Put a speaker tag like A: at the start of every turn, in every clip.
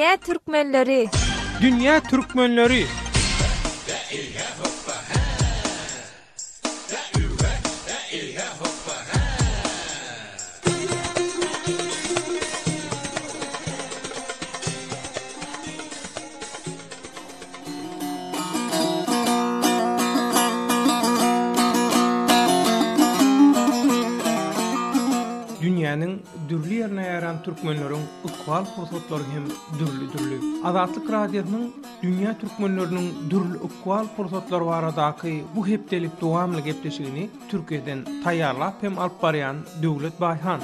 A: Dünýä türkmenleri!
B: Dünýä türkmenleri! Dünýäniň dürli ýerine ýaýran türkmenleriň ykbal pursatlary hem dürli-dürli. Azatlyk Radiosynyň dünýä türkmenleriniň dürli ykbal pursatlary baradaky bu hepdelik dowamly gepleşigini Türkiýeden taýýarlap hem alyp barýan Döwlet Baýhan.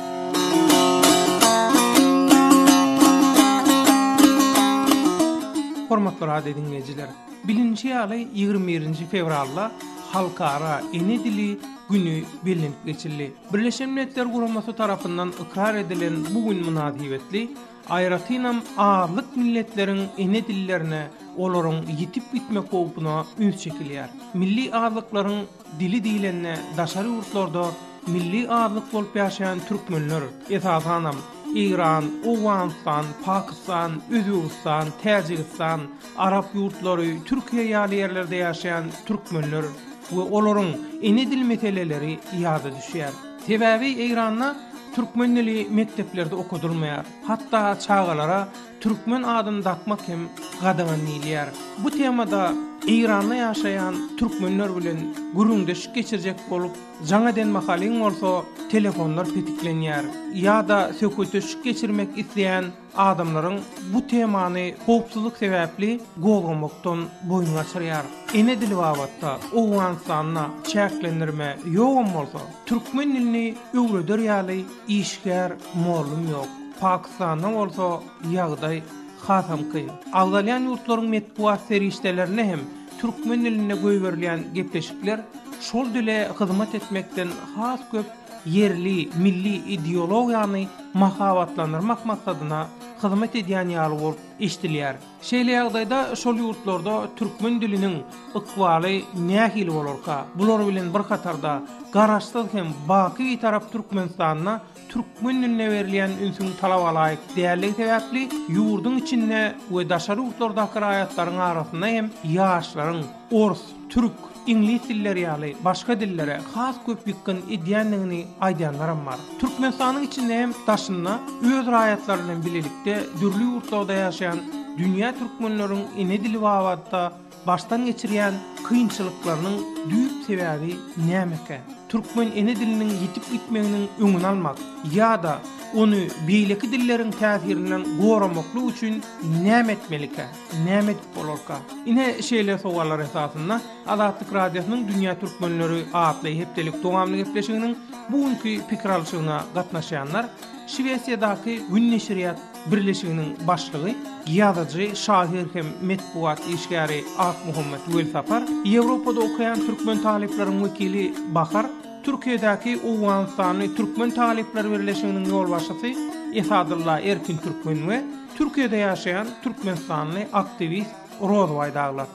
B: Hormatly radio diňleýjiler, bilinişi ýaly 21-nji fewralda Halkara ene dili güni bellenip geçildi. Birleşen Milletler Guramasy tarapyndan ykrar edilen bu gün mynasybetli Aýratynam azlyk milletleriň ene dillerine, olaryň ýitip gitmek howpuna üns çekilýär. Milli azlyklaryň dili diýlende daşary ýurtlarda milli azlyk bolup ýaşaýan türkmenler, esasanam, Eýran, Owganystan, Pakistan, Özbegistan, Täjigistan, arap ýurtlary, Türkiýe ýaly ýerlerde ýaşaýan türkmenler we olaryň ene dil meseleleri ýada düşýär. Sebäbi Eýranda türkmen dili mekdeplerde okadylmaýar. Hatda çagalara türkmen adyny dakmak hem gadagan diýilýär. Bu temada Eýranda ýaşaýan türkmenler bilen gürrüňdeşlik geçirjek bolup jaň eden mahalyň bolsa telefonlar petiklenýär ýa-da söhbetdeşlik geçirmek isleýän adamlaryň bu temany howpsuzlyk sebäpli gozgamakdan boýun gaçyrýar. Ene dili babatda Owganystanda çäklendirme ýogam bolsa, türkmen dilini öwreder ýaly işgär, mollum ýok. Pakistanda bolsa ýagdaý hasam kyn. Agzalýan ýurtlaryň metbugat serişdelerinde hem türkmen dilinde goýberilýän gepleşikler şol dile hyzmat etmekden has köp ýerli milli ideologiýany mahabatlandyrmak maksadyna hyzmat edýän ýaly bolup eşidilýär. Şeýle ýagdaýda şol ýurtlarda türkmen diliniň ykbaly nähili bolarka? Bular bilen bir hatarda Garaşsyz hem baky Bitarap Türkmenistanda türkmen diline berilýän ünsüň talabalaýyk däldigi sebäpli ýurduň içinde we daşary ýurtlardaky raýatlaryň arasynda hem ýaşlaryň ors, türk, iňlis dilleri ýaly başga dillere has köp ýykgyn edýändigini aýdýanlaram bar. Türkmenistanyň içinde hem daşynda öz raýatlary bilen bilelikde dürli ýurtlarda ýaşaýan dünýä türkmenleriň ene dili babatda başdan geçirýän kynçylyklarynyň düýp sebäbi nämekä? Türkmen ene diliniň ýitip gitmeginiň öňüni almak ýa-da ony beýleki dilleriň täsirinden goramaklyk üçin näme etmelikä? Näme edip bolarka? Ine, şeýle sowallar esasynda Azatlyk Radiosynyň Dünýä türkmenleri atly hepdelik dowamly gepleşiginiň bu günki pikir alşygyna gatnaşýanlar Şwesiýadaky Gün neşirýat birleşiginiň başlygy, ýazyjy, şahyr hem metbugat işgäri Akmuhammet Welsapar, Ýewropada okaýan türkmen talyplaryň wekili Bahar, Türkiýedäki Owganystanly türkmen talyplar birleşiginiň ýolbaşçysy Esadylla Erkin Türkmen we Türkiýede ýaşaýan türkmenistanly aktiwist Rozbaý daglar.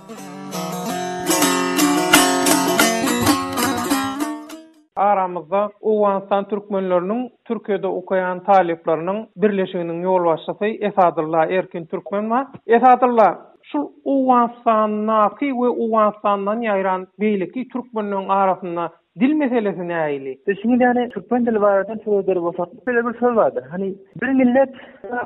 B: Aramyzda Owganystan türkmenleriniň Türkiýede okaýan talyplarynyň birleşiginiň ýolbaşçysy Esadylla Erkin Türkmen bar. Esadylla, şul Owganystandaky we Owganystandan ýaýran beýleki türkmenleriň arasynda Dil meselesi nähili?
C: Bilşiňiz ýaly, türkmen dili barada söz eder bolsak, şeýle bir söz bardyr. Hani bir millet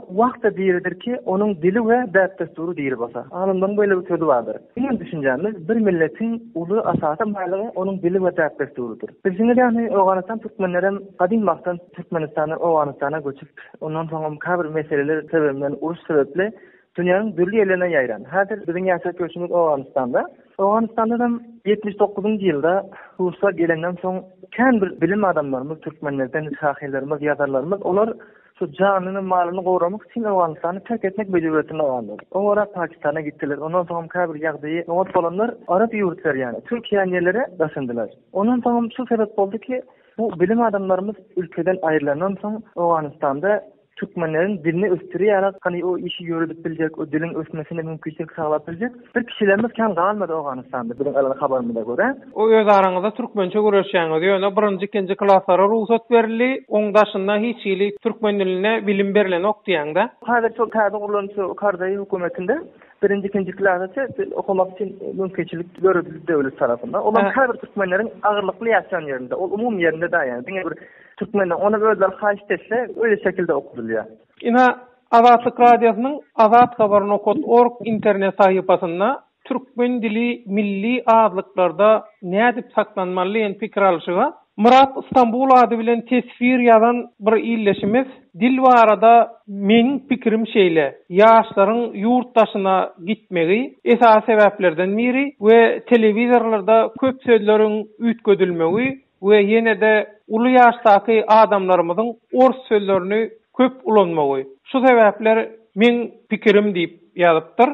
C: wagta diridir ki, onuň dili we däp-dessury diri bolsa. Alymlaryň beýle bir sözi bardyr. Biziň düşünjämiz, bir milletiň uly esasy baýlygy onuň dili we däp-dessurydyr. Bilşiňiz ýaly, Owganystan türkmenlerem gadym wagtdan Türkmenistandan Owganystana göçüp, ondan soňam käbir meseleler sebebinden, uruş sebäpli Dünýäniň dürli ýerlerine ýaýran. Häzir biziň ýaşap ýörşümiz Owganystanda. Owganystandanam 79-njy ýylda ruslar gelenden soň kän bir bilim adamlarymyz, türkmenlerden şahyrlarymyz, ýazarlarymyz olar şu janyny, malyny goramak üçin Owganystany terk etmek mejburyýetinde galdylar. Olara Pakistana gitdiler. Ondan soňam käbir ýagdaýy oňat bolanlar arap ýurtlary ýaly Türkiýä ýerlere daşyndylar. Ondan soňam şu sebäp boldy ki, bu bilim adamlarymyz ülkeden aýrylandan soň Owganystanda. Türkmenleriň dilini ösdürýärler, hany o işi ýöredip biljek, o diliň ösmesine mümkinçilik saglap biljek bir kişilerimiz kän galmady Owganystanda biziň alan habarymyza görä.
B: O öz araňyzda türkmençe gürleşýäňiz, ýöne birinji, ikinji klaslara rugsat berildi, oň daşynda hiç hili türkmen dilinde bilim berlenok diýýäňdä?
C: Häzir şol täze gurlan şu Karzaý hökümetinde birinji, ikinji klasa dil okamak üçin mümkinçilik döredildi döwlet tarapyndan. Olam käbir türkmenleriň agyrlykly ýaşaýan ýerinde, ol umumy ýerinde däl ýagny diňe bir Türkmenler ony özleri haýyşt etse, öýle şekilde okadylýar.
B: Ynha, Azatlyk Radiosynyň Azathabar nokat org internet sahypasynda Türkmen dili milli azlyklarda nädip saklanmaly diýen pikir alşyga Myrat Stambul ady bilen teswir ýazan bir ildeşimiz Dil barada meň pikirim şeýle, ýaşlaryň ýurt daşyna gitmegi esasy sebäplerden biri we telewizorlarda köp sözleriň üýtgedilmegi we ýene-de uly ýaşdaky adamlarymyzyň ors sözlerini köp ulanmagy. Şu sebäpler meň pikirim diýip ýazypdyr.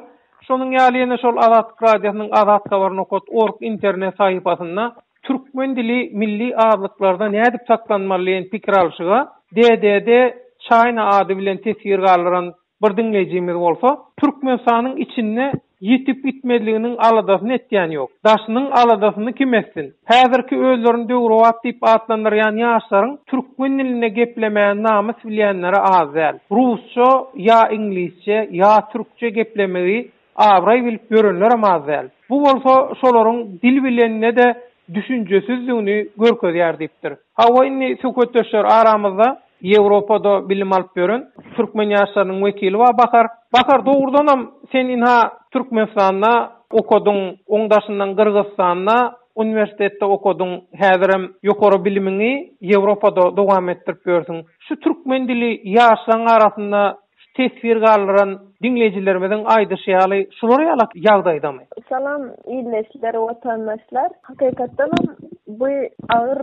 B: Şonuň ýaly ýene şol Azatlyk Radiosynyň Azathabar nokat org internet sahypasynda Türkmen dili milli azlyklarda nädip saklanmaly diýen pikir alşyga DDD China ady bilen teswir galdyran Bir diňleýjimiz bolsa, Türkmenistanyň içinde ýitip gitmezliginiň aladasyny etýän ýok. Daşynyň aladasyny kim etsin? Häzirki özlerini döwrebap diýip atlandyrýan ýaşlaryň türkmen dilinde geplemäni namys bilýänleri az däl. Rusça ýa iňlisçe, ýa türkçe geplemegi abraý bilip ýörenlerem az däl. Bu bolsa şolaryň dil bilenine-de düşünjesizdigini görkezýär diýipdir. Hawa indi söhbetdeşler aramyzda Ýewropada bilim alyp ýören türkmen ýaşlarynyň wekili bar Bahar. Bahar dogrudanam sen ynha Türkmenistanda okadyň, oň daşyndan Gyrgyzystanda uniwersitetde okadyň, häzirem ýokary bilimiňi Ýewropada dowam etdirip ýörsüň. Şu türkmen dili ýaşlaň arasynda şu teswir galdyran diňleýjilerimiziň aýdyşy ýaly şular ýaly ýagdaýdamy?
A: Salam ildeşler, watandaşlar. Hakykatdanam bu agyr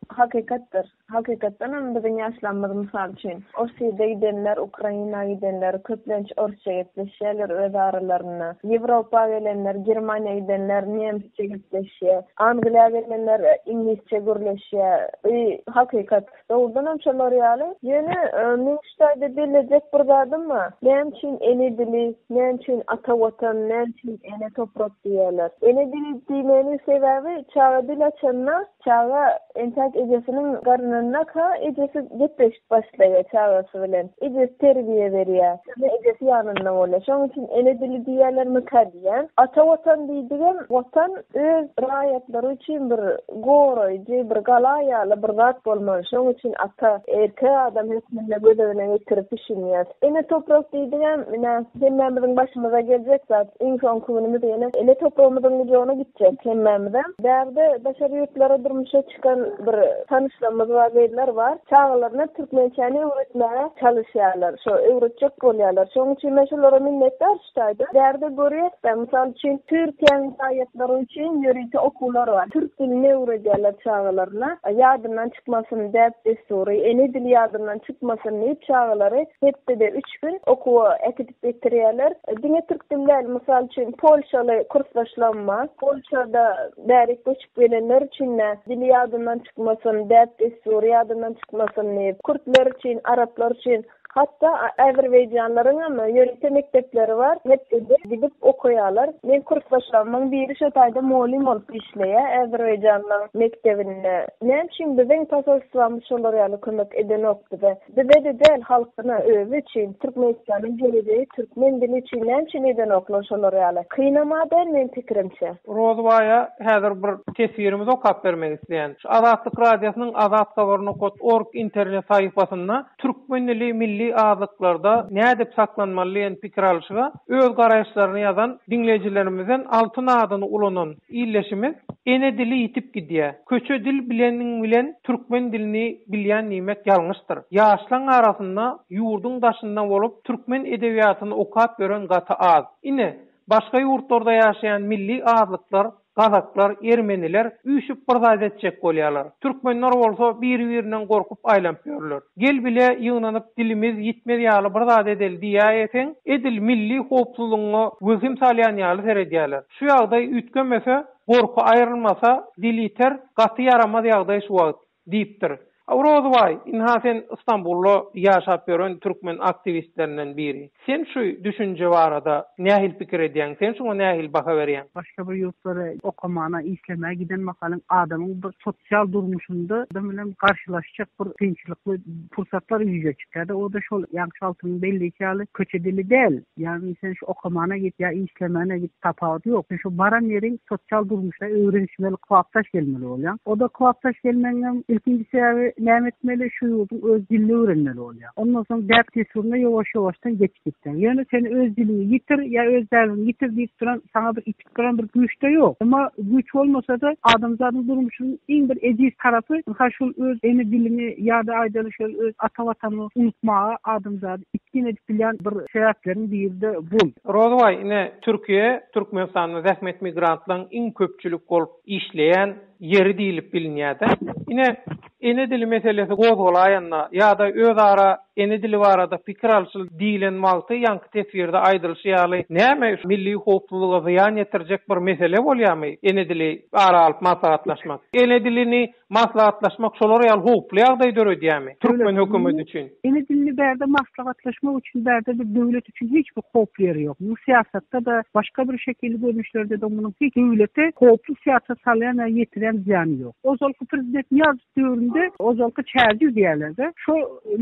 A: hakykatdyr. Hakykatdanam biziň ýaşlarymyz mysal üçin, Orsýede gidenler, Ukraina gidenler köplenç orsça gepleşýärler öz aralarynda. Ýewropa gelenler, Germaniýa gidenler nemsçe gepleşýär. Angliýa gelenler iňlisçe gürleşýär. Bu hakykat. Dogrudanam şolar ýaly. Ýöne meň şu taýda bellejek bir zadym bar. Näme üçin ene dili, näme üçin ata watan, näme üçin ene toprak diýýärler? Ene dili diýmeginiň sebäbi çaga dil açanda Çaga entäk ejesiniň garnyndaka ejesi gepleşip başlaýar çagasy bilen. Ejesi terbiýe berýär. Şonda ejesi ýanynda bolýar. Şonuň üçin ene dili diýýärlermikä diýýän. Ata Watan diýdigem Watan öz raýatlary üçin bir goraýjy, bir gala ýaly bir zat bolmaly. Şonuň üçin ata erkek adam hökmünde göz öňüne getirip düşünýäs. Ene toprak diýdigem ine hemmämiziň başymyza geljek zat. Iň soňky günümiz ýene ene topragymyzyň gujagyna gitjek hemmämizem. Bärde daşary ýurtlara durmuşa çykan bir tanyşlarymyz bar, gyzlar bar. Çagalaryna türkmençäni öwretmäge çalyşýarlar. Şo öwretjek bolýarlar. Şonuň üçin men şolara minnetdar şu taýda. Bärde görýäs-de, mysal üçin, Türkiýäniň raýatlary üçin ýörite okuwlar bar. Türk dilini öwredýärler çagalaryna. Ýadyndan çykmasyn däp-dessury, ene dili ýadyndan çykmasyn diýip çagalary hepdede üç gün okuwa äkidip getirýärler. Diňe türk dili däl, mysal üçin, polşaly kursdaşlarym bar. Polşada bärik göçüp gelenler üçin-de dili ýadyndan çykmasyn, däp-dessury ýadyndan çykmasyn diýip, kürtler üçin, araplar üçin, hatda azerbaýjanlaryňam ýörite mekdepleri bar, hepdede gidip okaýarlar. Meň kursdaşlarymyň biri şo taýda mugallym bolup işleýär azerbaýjanlaryň mekdebinde. Näme üçin biziň posolstwamyz şolar ýaly kömek edenok bize? Bize-de däl, halkyna, özi üçin, Türkmenistanyň gelejegi türkmen dili üçin näme üçin edenoklar şolar ýaly? Kynam-a däl meň pikirimçe.
B: Rozybaýa häzir bir teswirimizi okap bermek isleýän. Şu Azatlyk Radiosynyň Azathabar nokat org internet sahypasynda Türkmen dili milli azlyklarda nädip saklanmaly diýen pikir alşyga öz garaýyşlaryny ýazan diňleýjilerimizden Altyn adyny ulanan ildeşimiz Ene dili ýitip gidýä. Köçe dil bileniň bilen türkmen dilini bilýän diýmek ýalňyşdyr. Ýaşlaň arasynda ýurduň daşynda bolup türkmen edebiýatyny okap ýören gaty az. Ine, başga ýurtlarda ýaşaýan milli azlyklar, gazaklar, ermeniler üýşüp bir zat etjek bolýarlar. Türkmenler bolsa biri-birinden gorkup aýlanyp ýörler. Gel bile ýygnanyp dilimiz ýitmez ýaly bir zat edeli diýäýeseň, edil milli howpsuzlygyňa wehim salýan ýaly seredýärler. Şu ýagdaý üýtgemese, gorky aýrylmasa, dil ýiter, gaty ýaramaz ýagdaý şu wagt, diýipdir. Rozybaý, ynha sen Stambulda ýaşap ýören türkmen aktiwistlerinden biri. Sen şu düşünje barada nähili pikir edýäň? Sen şuňa nähili baha berýäň?
D: Başga bir ýurtlara okamana, işlemäge giden mahalyň adamyň bir sosial durmuşynda adam bilen garşylaşjak bir kynçylykly pursatlar ýüze çykýar-da, o-da şol ýaňky Altyn'yň belleýşi ýaly köçe dili däl. Ýagny sen şu okamana git ýa işlemäne git tapawudy ýok. Sen şu baran ýeriň sosial durmuşa öwrenişmeli, kybapdaş gelmeli bolýaň. O-da kybapdaş gelmegiňem ilkinji sebäbi näme etmeli, şu ýurduň öz dilini öwrenmeli bolýaň. Ondan soň däp-dessuryna ýuwaş-ýuwaşdan geçip gitseň. Ýöne sen öz diliňi ýitir ýa öz däbiňi ýitir diýip duran saňa bir itip duran bir güýç-de ýok. Emma güýç bolmasa-da adamzadyň durmuşynyň iň bir ejiz tarapy ynha şol öz ene diliňi ýa-da aýdaly şol öz ata watanyňy unutmaga adamzady itgin edip bilýän bir sebäpleriň biri-de bul.
B: Rozybaý, ine Türkiýe Türkmenistanda zähmet migrantlaryň iň köpçülik bolup işleýän ýeri diýlip bilinýär-de. Ine, ene dili meselesi gozgalaýanda ýa-da özara ene dili barada pikir alşyl diýlen wagty ýaňky teswirde aýdylyşy ýaly, näme milli howpsuzlyga zyýan ýetirjek bir mesele bolýarmy ene dili ara alyp maslahatlaşmak? Ene dilini maslahatlaşmak şolar ýaly howply ýagdaý döredýärmi türkmen hökümeti üçin?
D: Ene dilini bärde maslahatlaşmak üçin bärde bir döwlet üçin hiç bir howply ýeri ýok. Munuň syýasatda-da, başga bir şekilli görnüşlerde-de munuň hiç döwlete howply syýasat salýan ýa ýetirýän zyýany ýok. Ozalky prezident Nyýazow döwründe ozalky Çärjew diýýärler-de, şo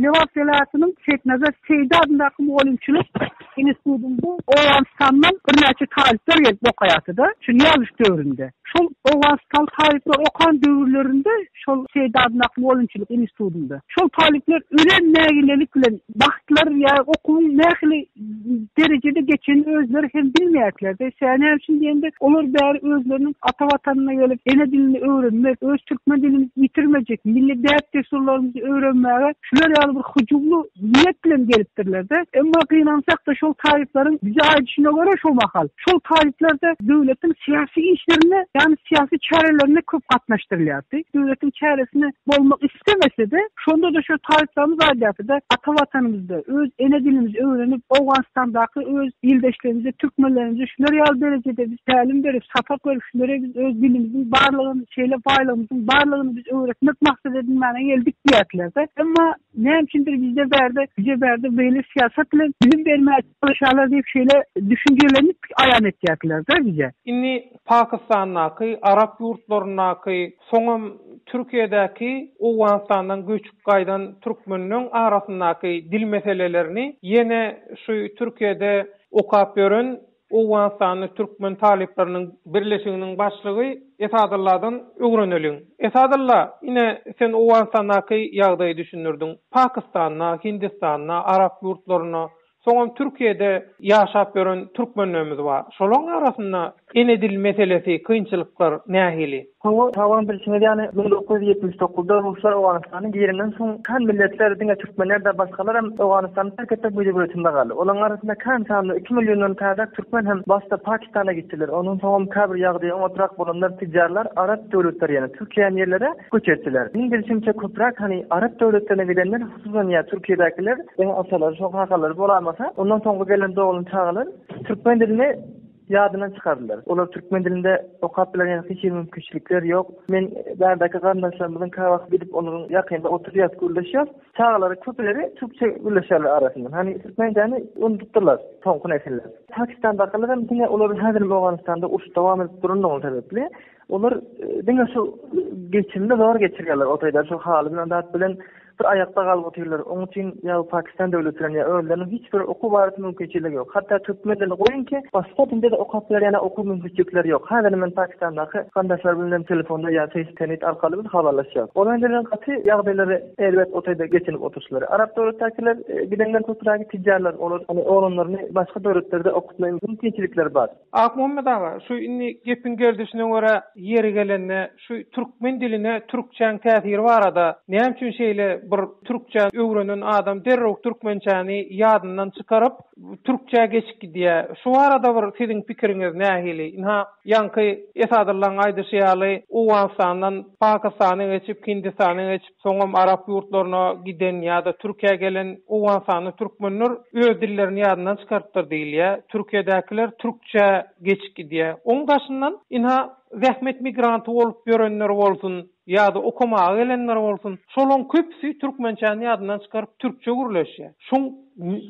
D: Lebap welaýatynyň Seýitnazar Seýdi adyndaky mugallymçylyk institutynda Owganystandan birnäçe talyplar gelip okaýardy-da, şu Nyýazow döwründe. Şol owganystanly talyplar okan döwürlerinde şol Seýdi adyndaky mugallymçylyk institutynda şol talyplar örän nägilelik bilen bagtlar ýa okuwyň nähili derejede geçenini özleri hem bilmeýärdiler-de. Sebäbi näme üçin diýende, olar bäri özleriniň ata watanyna gelip, ene dilini öwrenmek, öz türkmen dilimizi ýitirmejek, milli däp-dessurlarymyzy öwrenmäge şular ýaly bir hyjuwly niýet bilen gelipdirler-de. Emma gynansak-da şol talyplaryň bize aýdyşyna görä şo mahal, şol talyplar-da döwletiň syýasy işlerine, ýagny syýasy çärelerine köp gatnaşdyrylýardy. Döwletiň çäresine bolmak islemese-de, şonda-da şo talyplarymyz aýdýardy-da, ata Watanymyzda öz ene dilimizi öwrenip, Owganystandaky öz ildeşlerimize, türkmenlerimize şular ýaly derejede biz tälim berip, sapak berip, şulara biz öz dilimiziň barlygyny, şeýle baýlygymyzyň barlygyny biz öwretmek maksat edinmäne geldik diýýärdiler-de. Emma näme üçindir bizde bärde, bize bärde beýle syýasat bilen bilim bermäge çalyşýarlar diýip şeýle düşünjelerini aýan etýärdiler-de bize.
B: Indi Pakistandaky, arap ýurtlaryndaky, soňam Türkiýedäki Owganystandan göçüp gaýdan türkmenleň arasyndaky dil meselelerini ýene şu Türkiýede okap ýören Owganystanly türkmen talyplarynyň birleşiginiň başlygy Esadylladan öwreneliň. Esadylla, ine, sen Owganystandaky ýagdaýy düşündirdiň. Pakistanda, Hindistanda, arap ýurtlarynda, soňam Türkiýede ýaşap ýören türkmenlerimiz bar. Şolaň arasynda ene dil meselesi, kynçylyklar nähili?
C: Hawa, tabyn bilşiňiz ýaly, 1979-da ruslar Owganystana girenden soň, kän milletler, diňe türkmenler däl, başgalar hem Owganystany terk etmek mejburyýetinde galdy. Olaryň arasynda kän sanly, iki milliondan täzäk türkmen hem başda Pakistana gitdiler. Ondan soňam käbir ýagdaýy oňatrak bolanlar, tüjjarlar arap döwletleri, ýagny Türkiýä ýerlere göç etdiler. Meň bilşimçe köpräk hany arap döwletlerine gidenler, hususan ýa Türkiýedäkiler, ene atalary, şo kakalary bolamasa, ondan soňky gelen doglan çagalar türkmen dilini ýadyndan çykardylar. Olar türkmen dilinde okap biler ýaly hiç hili mümkinçilikleri ýok. Men bärdäki garyndaşlarymyzyň käwagt gidip olaryň ýakynda oturýas, gürleşýäs. Çagalary köpüleri türkçe gürleşýärler arasyndan. Hany türkmençäni unudypdyrlar soňky nesiller. Pakistandakylar hem diňe olar häzirem Owganystanda uruş dowam edip duranlygy sebäpli olar diňe şu geçimini zor geçirýärler. O taýda şu haly bilen zat bilen Bir aýakda galyp otyrlar. Oň üçin ýa Pakistan döwletiniň ýa özleriniň hiç bir okuw barada mümkinçiligi ýok. Hatda türkmen dilini goýuň ki, başga dilde-de okap biler ýaly okuw mümkinçilikleri ýok. Häzir men Pakistandaky garyndaşlar bilen hem telefonda ýa Face arkaly biz habarlaşýarys. Olar bilen gaty ýagdaýlary erbet o taýda geçinip oturyşlary. Arap döwletdäkiler gidenler köprägi tüjjarlar. Olar hany oglanlaryny başga döwletlerde okutmagyň mümkinçilikleri bar.
B: Akmuhammet aga, şu indi gepiň gerdişine görä ýeri gelende şu türkmen diline türkçäň täsiri barada näme üçin şeýle bir türkçä öwrenen adam derrew türkmençäni ýadyndan çykaryp türkçä geçip gidýä. Şu barada bir siziň pikiriňiz nähili? Ynha ýaňky Esadyllaň aýdyşy ýaly Owganystandan Pakistana geçip Hindistana geçip Soňam arap ýurtlaryna giden ýa-da Türkiýä gelen owganystanly türkmenler öz dillerini ýadyndan çykarypdyr diýilýär. Türkiýedäkiler türkçä geçip gidýär. Oň daşyndan ynha zähmet migranty bolup ýörenler bolsun. ýa-da okamaga gelenler bolsun, şolaň köpüsi türkmençäni ýadyndan çykaryp türkçe gürleşýär. Şoň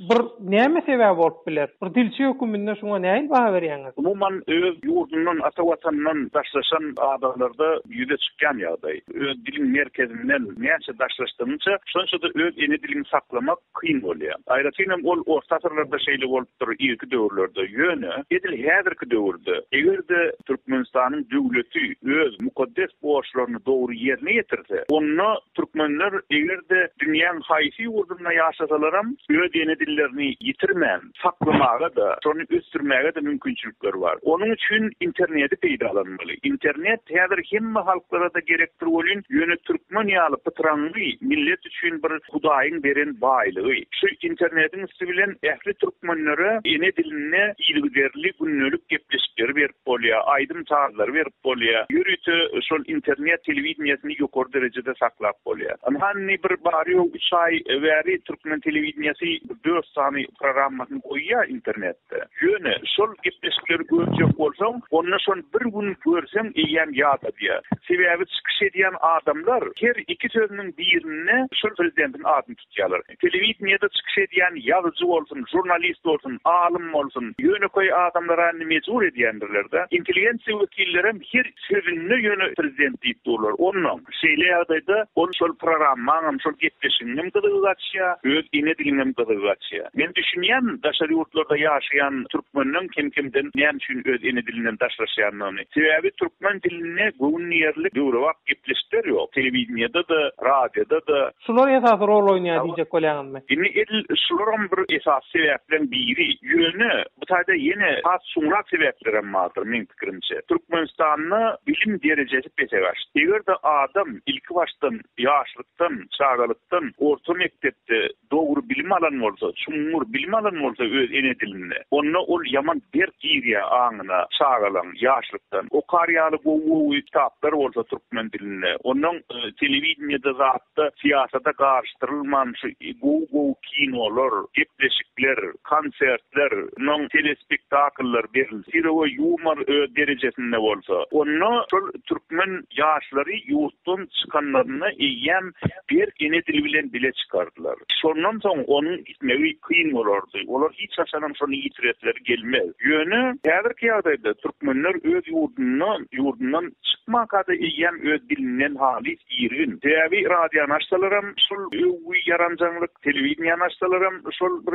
B: bir näme sebäbi bolup biler? Bir dilçi höküminde şuňa nähili baha berýäňiz?
E: Umuman, öz ýurdundan, ata Watanyndan daşlaşan adamlarda ýüze çykýan ýagdaý. Öz diliň merkezinden näçe daşlaşdygyňça, şonça-da öz ene diliňi saklamak kyn bolýar. Aýratynam ol orta asyrlarda şeýle bolupdyr, irki döwürlerde. Ýöne, edil häzirki döwürde, eger-de Türkmenistanyň döwleti öz mukaddes borçlaryny dogry ýerine ýetirse, onda türkmenler eger-de dünýäň haýsy ýurdunda ýaşasalaram, öz ene dillerini ýitirmän, saklamaga-da, şony ösdürmäge-de mümkinçilikleri bar. Onuň üçin interneti peýdalanmaly. Internet häzir hemme halklara-da gerekdir welin, ýöne türkmen ýaly pytraňňy millet üçin bir Hudaýyň beren baýlygy. Şu internetiň üsti bilen ähli türkmenlere ene dilinde yzygiderli gündelik gepleşikleri berip bolýar, aýdym-sazlary berip bolýar. Ýörite şol internet telewideniýesini ýokary derejede saklap bolýar. Ynha indi bir bary-ýogy üç aý bäri türkmen telewideniýesi bir dört sany programmasyny goýýar internetde. Ýöne şol gepleşikleri görjek bolsaň, onda şony bir gün görseň eýýäm ýadadýar. Sebäbi çykyş edýän adamlar her iki sözüniň birinde şol prezidentiň adyny tutýarlar. Telewideniýede çykyş edýän ýazyjy bolsun, žurnalist bolsun, alym bolsun, ýönekeý adamlara indi mejbur edýändirler-de. Intelligensiýa wekillerem her sözünde ýöne prezident diýip durlar. Onnoň, şeýle ýagdaýda ol şol programmaňam, şol gepleşigiňem gyzygy gaçýar, öz ene diliňem gyzygy gaçýar. Men düşünýän, daşary ýurtlarda ýaşaýan türkmenleň kem-kemden näme üçin öz ene dilinden daşlaşýanyny. Sebäbi türkmen dilinde göwün diýerlik döwrebap gepleşikler ýok. Telewideniýede-de, radioda-da.
B: Şular esasy rol oýnaýar diýjek bolýaňyzmy?
E: Indi edil şularam bir esasy sebäpleň biri. Ýöne bu taýda ýene has çuňrak sebäplerem bardyr meň pikirimçe. Türkmenistanda bilim derejesi pese gaçdy. Eger-de adam ilki başdan ýaşlykdan, çagalykdan orta mekdepde dogry bilim alan bolsa, çuňňur bilim alan bolsa öz ene dilinde, onda ol ýaman berk girýär aňyna çagalaň ýaşlykdan. Okar ýaly gowy-gowy kitaplar bolsa türkmen dilinde, onnoň telewideniýede zatda syýasata garyşdyrylman şu gowy-gowy kinolar, gepleşikler, konsertler, onnoň telespektakllar berilse, sire we ýumor öz derejesinde bolsa, onda şol türkmen ýaşlary ýurtdan çykanlarynda eýýäm berk ene dili bilen bile çykardylar. Şondan soň onuň ýitmegi kyn bolardy. Olar hiç haçanam şony ýitiresleri gelmez. Ýöne häzirki ýagdaýda türkmenler öz ýurdunda, ýurdundan çykmaka-da eýýäm öz dilinden halys irgin. Sebäbi radiony açsalaram şol öwgi, ýaranjaňlyk, telewideniýäni açsalaram şol bir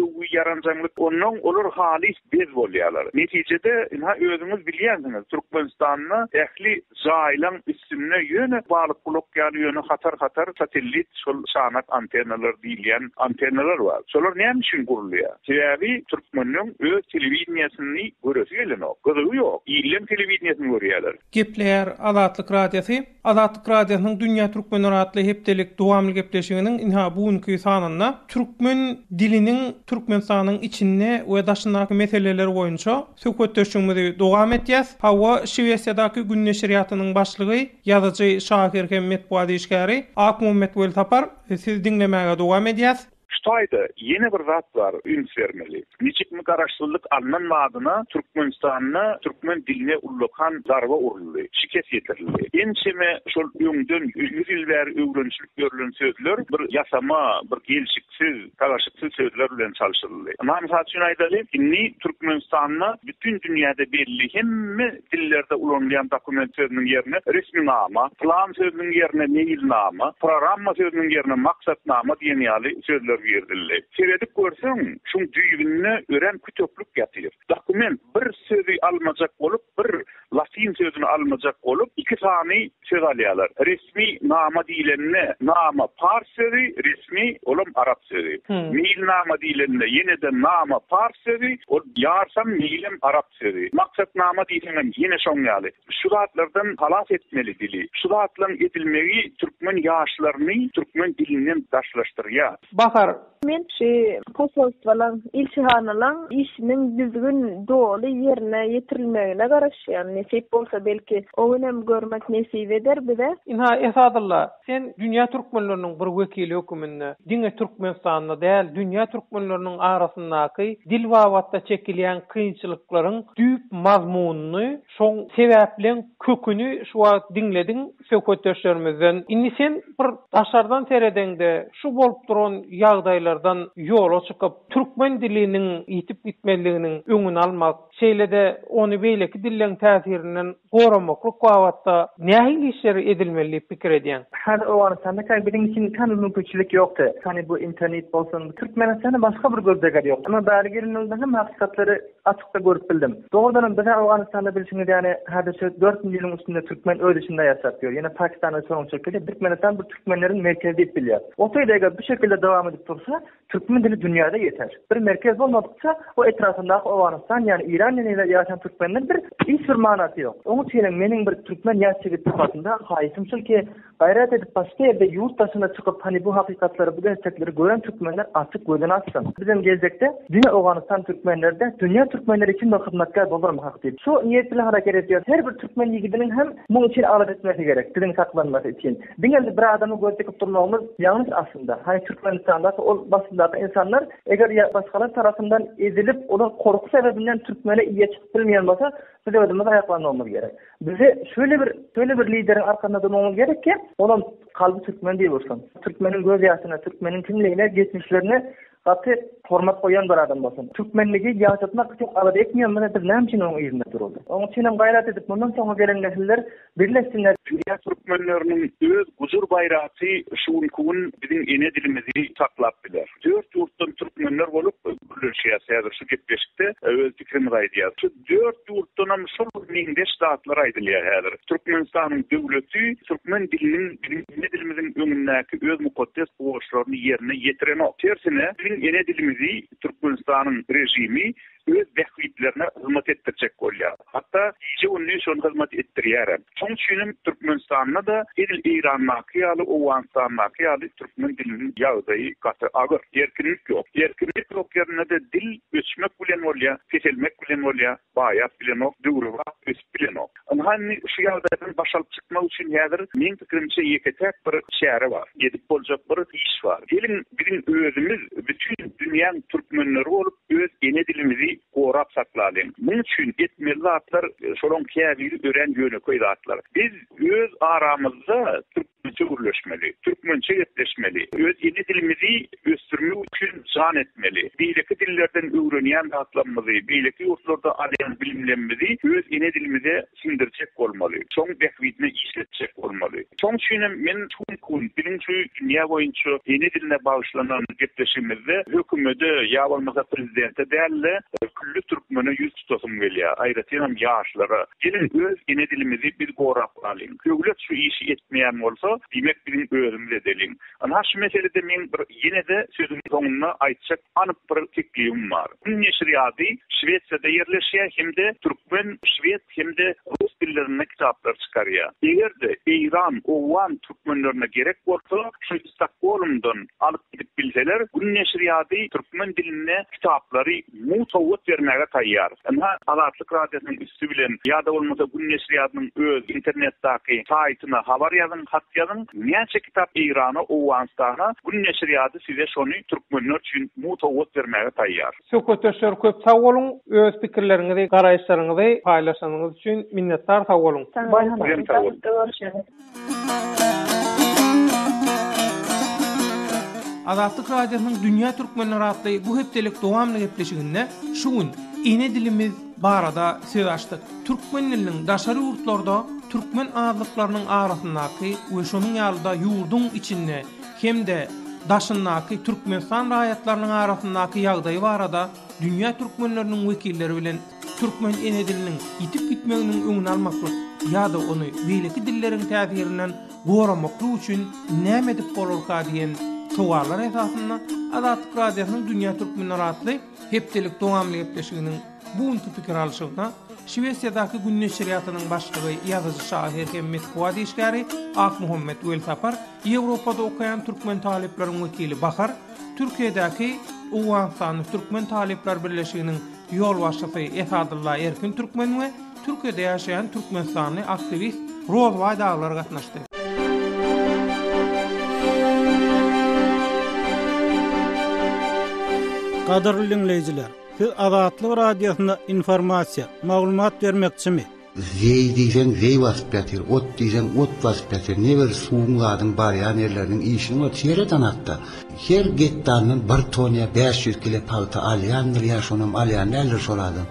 E: öwgi, ýaranjaňlyk. Onnoň olar halys bez bolýarlar. Netijede, ynha özüňiz bilýänsiňiz, Türkmenistanda ähli jaýlaň üstünde ýöne balykgulak ýaly ýöne hatar-hatar satellit şol çanak antennalar diýilýän antennalar bar. Şolar näme üçin gurulýar? Sebäbi türkmenleň öz telewideniýesini göresi gelenok. Gyzygy ýok. Illeň telewideniýesini görýärler.
B: Gepleýär Azatlyk Radiosy. Azatlyk Radiosynyň Dünýä Türkmenleri atly hepdelik dowamly gepleşiginiň ynha bu günki sanynda türkmen diliniň Türkmenistanyň içinde we daşyndaky meseleleri boýunça Söhbetdeşligimizi dowam etýäs. Hawa, Şwesiýadaky Gün neşirýatynyň başlygy, ýazyjy, şahyr hem metbugat işgäri Akmuhammet Welsapar, sizi diňlemäge dowam edýäs.
E: Şu taýda ýene bir zat bar üns bermeli. Niçikmi garaşsyzlyk alnan badyna Türkmenistanda türkmen diline ullakan zarba uruldy, şikes ýetirildi. Ençeme şol öňden ýüz ýyl bäri öwrenişilip ýörlen sözler bir ýasama, bir gelşik. Siz, tagaşyksyz sözler bilen çalşyryldy. Ynha, mysal üçin aýdaly, indi Türkmenistanda bütin dünýäde belli hemme dillerde ulanylýan dokument sözüniň ýerine resminama, plan sözüniň ýerine meýilnama, programma sözüniň ýerine maksatnama diýen ýaly sözler girizildi. Seredip görseň, şuň düýbünde örän küteklik ýatyr. Dokument bir sözi almajak bolup, bir latyn sözüni almajak bolup, iki sany söz alýarlar. Resmi nama diýlende, nama pars sözi, resmi olam arap sözi. Meýilnama diýlende, ýene-de nama pars sözi, ol ýarsam meýilem arap sözi. Maksatnama diýseňem ýene şoň ýaly. Şu zatlardan halas etmeli dili. Şu zatlaryň edilmegi türkmen ýaşlaryny türkmen dilinden daşlaşdyrýar.
B: Bahar. Bahar.
A: Men şu posolstwalaň, ilçihanalaň işiniň düzgün doly ýerine ýetirilmegine garaşýan. Nesip bolsa belki o günem görmek nesip eder bize.
B: Ynha Esadylla, sen dünýä türkmenleriniň bir wekili höküminde diňe Türkmenistanda däl, dünýä türkmenleriniň arasyndaky dil babatda çekilýän kynçylyklaryň düýp mazmunyny, şoň sebäpleň köküni şu wagt diňlediň söhbetdeşlerimizden. Indi sen bir daşardan seredeňde şu bolup duran ýagdaýlardan ýola çykyp, türkmen diliniň ýitip gitmezliginiň öňüni almak, şeýle-de ony beýleki dilleň täsirinden goramaklyk babatda nähili işler edilmeli diýip pikir edýäň?
C: Häzir Owganystanda käbir biziň üçin kän bir mümkinçilik ýokdy. Hany bu internet bolsun, Türkmenistanda başga bir gözleger ýok. Emma bäri gelenimizden hemme hakykatlary açykda görüp bildim. Dogrudanam biz-ä Owganystanda bilşiňiz ýaly häzir şu dört millionyň üstünde türkmen öz içinde ýaşap ýör. Ýene Pakistanda şonuň şekilli. Türkmenistan bu türkmenleriň merkezi diýip bilýär. Otaýda eger bu şekilde dowam edip dursa, Türkmen dili dünýäde ýeter. Bir merkez bolmadykça, o etrafyndaky Owganystan ýany Iran ýanynda ýaşan türkmenler bir hiç bir manasy ýok. Oň üçinem meniň bir türkmen ýaş ýigit sypatynda haýyşym şul ki, gaýrat edip başga ýerde ýurt daşyna çykyp hany bu hakykatlary bu gerçekleri gören türkmenler açyk gözüni açsyn. Bizem geljekde diňe Owganystan türkmenleri däl dünýä türkmenleri üçin bir hyzmatkär bolarmykak diýip. Şu niýet bilen hereket edýäris. Her bir türkmen ýigidiniň hem muň üçin alada etmesi gerek diliň saklanmasy üçin. Diňe bir adama göz dikip durmagymyz ýalňyş aslynda. Hany Türkmenistandaky ol başyndaky insanlar eger ýa başgalar tarapyndan ezilip olar gorky sebebinden türkmene eýe çykyp bilmeýän bolsa biz özümiz aýaklanmagymyz gerek. Bize şöyle bir şöyle bir lideriň arkasynda durmagymyz gerek ki olam kalby türkmen diýip ursun. Türkmeniň göz ýaşyna, türkmeniň kimligine, geçmişlerine Gaty hormat goýýan bir adam bolsun. Türkmenligi ýaşatmak üçin alada etmeýän bolsa biz näme üçin onuň yzynda duraly? Onuň üçinem gaýrat edip mundan soňra gelen nesiller birleşsinler.
E: Dünýä türkmenleriniň öz gujur-gaýraty şu günki gün biziň ene dilimizi saklap biler. Dört ýurtdan türkmenler bolup gürleşýäs häzir şu gepleşikde öz pikrimizi aýdýas. Şu dört ýurtdanam şol bir meňzeş zatlar aýdylýar häzir. Türkmenistanyň döwleti türkmen diliniň biziň ene dilimiziň öňündäki öz mukaddes borçlaryny ýerine ýetirenok. Tersine, biziň ene dilimizi Türkmenistanyň režimi öz bähbitlerine hyzmat etdirjek bolýar. Hatda gije-gündiz şony hyzmat etdirýärem. Şonuň üçinem Türkmenistanda-da edil Eýrandaky ýaly, Owganystandaky ýaly türkmen diliniň ýagdaýy gaty agyr. Erkinlik ýok. Erkinlik ýok ýerinde-de dil öçmek bilen bolýar, peselmek bilen bolýar, baýap bilenok, döwrebap ösüp bilenok. Ynha indi şu ýagdaýdan baş alyp çykmak üçin häzir meň pikirimçe ýeke-täk bir çäre bar, edip boljak bir iş bar. Geliň biziň özümiz bütin dünýäň türkmenleri bolup öz ene dilimizi gorap saklalyň. Muň üçin etmeli zatlar şolaň käbiri örän ýönekeý zatlar. Biz öz aramyzda türkmençe gürleşmeli, türkmençe gepleşmeli, öz ene dilimizi ösdürmek üçin jan etmeli. Beýleki dillerden öwrenýän zatlarymyzy, beýleki ýurtlarda alýan bilimlemmizi öz ene dilimize siňdirjek bolmaly, şoň bähbidine işletjek bolmaly. Şoň üçinem men şu günki gün biziň şu dünýä boýunça ene diline bagyşlanan gepleşigimizde hökümede ýa bolmasa prezidente däl-de, külli türkmene ýüz tutasym gelýär, aýratynam ýaşlara. Geliň, öz ene dilimizi biz gorap galyň. Döwlet şu işi etmeýän bolsa, diýmek biziň özümiz edeliň. Ynha şu meselede meň bir ýene-de sözümiň soňunda aýtjak anyk bir teklibim bar. Gün neşirýady Şwesiýada ýerleşýär hem-de türkmen, şwed hem-de rus dillerinde kitaplar çykarýar. Eger-de eýran, owgan türkmenlerine gerek bolsa, şu Stokgolmdan alyp gidip bilseler, Gün neşirýady türkmen dilinde kitaplary mugt sowgat bermäge taýýar. Ynha, Azatlyk Radiosynyň üsti bilen ýa-da bolmasa Gün neşirýadynyň öz internetdaky saýtyna habar ýazyň, hat ýazyň, näçe kitap Eýrana, Owganystana Gün neşirýady size şony türkmenler üçin mugt sowgat bermäge taýýar.
B: Söhbetdeşler köp sag boluň, öz pikirleriňizi, garaýyşlaryňyzy paýlaşanyňyz üçin minnetdar sag boluň.
A: Sizem sag boluň.
B: Azatlyk Radiosynyň Dünýä Türkmenleri atly bu hepdelik dowamly gepleşiginde şu gün ene dilimiz barada söz açdyk. Türkmen diliniň daşary ýurtlarda türkmen azlyklarynyň arasyndaky we şonuň ýaly-da ýurduň içinde hem-de daşyndaky Türkmenistan raýatlarynyň arasyndaky ýagdaýy barada dünýä türkmenleriniň wekilleri bilen Türkmen ene diliniň ýitip gitmeginiň öňüni almaklyk ýa-da ony beýleki dilleriň täsirinden goramaklyk üçin näme edip bolarka diýen sowallar esasynda Azatlyk Radiosynyň Dünýä Türkmenleri atly hepdelik dowamly gepleşiginiň bu günki pikir alşygyna. Şwesiýadaky Gün neşirýatynyň başlygy, ýazyjy-şahyr hem metbugat işgäri Akmuhammet Welsapar, Ýewropada okaýan türkmen talyplaryň wekili Bahar, Türkiýedäki Owganystanly türkmen talyplar birleşiginiň ýolbaşçysy Esadylla Erkin Türkmen we Türkiýede ýaşaýan türkmenistanly aktiwist Rozbaý dagylar gatnaşdy.
F: Gadyrly diňleýjiler, siz Azatlyk Radiosyna informasiýa, maglumat bermekçimi?
G: Zeý diýseň zeý basyp ýatyr, ot diýseň ot basyp ýatyr. Ne bir suwuň zadyň barýan ýerleriniň işini bor seret anakda. Her gektaryndan bir ton ýa 500 kile pagta alýandyr ýa şonam alýan däldir şol adam.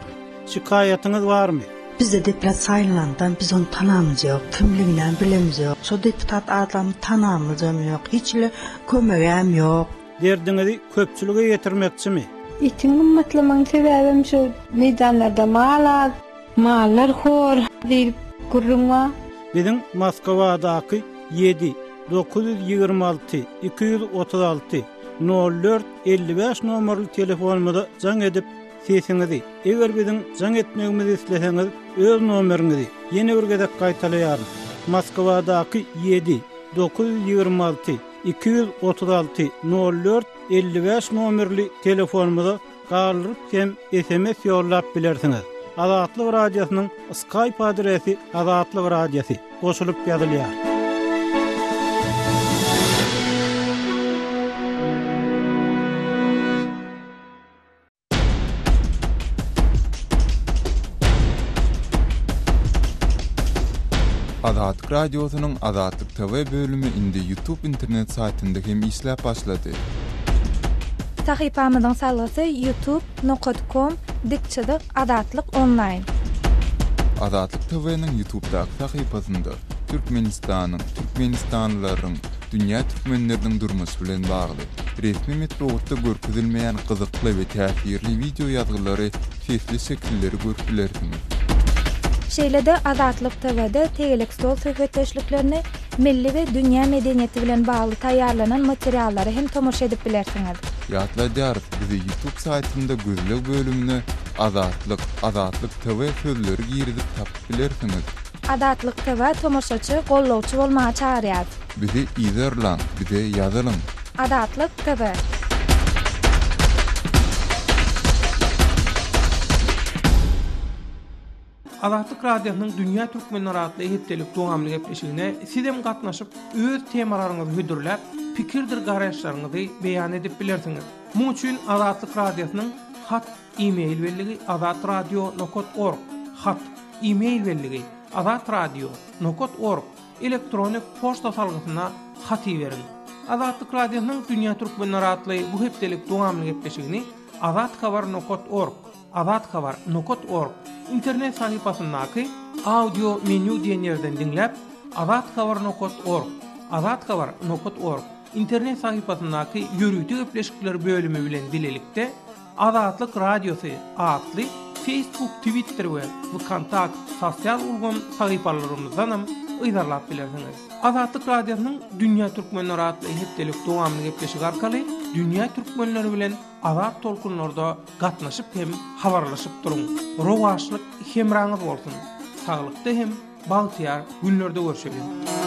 F: Şikaýatyňyz barmy?
H: Bizde deputat saýlanandan biz ony tanamyz ýok, kimliginem bilemizok. Şo deputat adamy tanamyzam ýok, hiç hili kömegem ýok.
F: Derdiňizi köpçülige ýetirmekçimi?
I: Etiň gymmatlamagyň sebäbem şu meýdanlarda mal az, mallar hor diýlip gürrüň bar.
F: Biziň Moskwadaky ýedi, 926, 236, 04, 55 nomerli telefonymyza jaň edip, Sesiňizi, eger biziň jaň etmegimizi isleseňiz, öz nomeriňizi, ýene bir gezek gaýtalaýaryn, Moskwadaky ýedi, 926, 236, 04, 55 nomerli telefonymyza galdyryp hem sms ýollap bilersiňiz. Azatlyk Radiosynyň Skype adresi Azatlyk Radiosy, goşulyp ýazylýar.
J: Azatlyk Radiosynyň Azatlyk TV bölümi indi YouTube internet saýtynda hem işläp başlady.
K: Sahypamyzyň salgysy youtube nokat kom dik çyzyk azatlyk onlaýn.
J: Azatlyk TV-niň YouTube'daky sahypasynda Türkmenistanyň, türkmenistanlylaryň, dünýä türkmenleriniň durmuşy bilen bagly, resmi metbugatda görkezilmeýän gyzykly we täsirli wideo ýazgylary, sesli şekilleri görüp bilersiňiz.
K: Şeýle-de Azatlyk TW-de tegelek stol söhbetdeşliklerini, milli we dünýä medeniýeti bilen bagly taýýarlanan materiallara hem tomaşa edip bilersiňiz.
J: Ýatladýarys, bizi YouTube saýtynda gözleg bölümine Azatlyk, Azatlyk TV sözleri girizip tapyp bilersiňiz.
K: Azatlyk TW tomaşaçy, gollawçy bolmaga çagyrýarys.
J: Bizi yzarlaň, bize ýazylyň!
K: Azatlyk TV.
B: Azatlyk Radiosynyň Dünýä Türkmenleri atly hepdelik dowamly gepleşigine sizem gatnaşyp, öz temalaryňyzy hödürläp, pikirdir garaýyşlaryňyzy beýan edip bilersiňiz. Muň üçin Azatlyk Radiosynyň hat, e-mail belligi azatradio nokat org, hat, e-mail belligi azatradio nokat org, Elektronik poçta salgysyna hat iberiň. Azatlyk Radiosynyň Dünýä Türkmenleri atly bu hepdelik dowamly gepleşigini azathabar nokat org, azathabar nokat org, internet sahypasyndaky Audio menýu diýen ýerden diňläp, azathabar nokat org, azathabar nokat org, internet sahypasyndaky Ýörite gepleşikler bölümi bilen bilelikde Azatlyk Radiosy atly Facebook, Twitter we Wkontakt sosial ulgam sahypalarymyzdanam yzarlap bilersiňiz. Azatlyk Radiosynyň Dünýä Türkmenleri atly hepdelik dowamly gepleşigi arkaly dünýä türkmenleri bilen azat tolkunlarda gatnaşyp hem habarlaşyp duruň. Rowaçlyk hemraňyz bolsun! Saglykda hem bagtyýar günlerde görşeliň!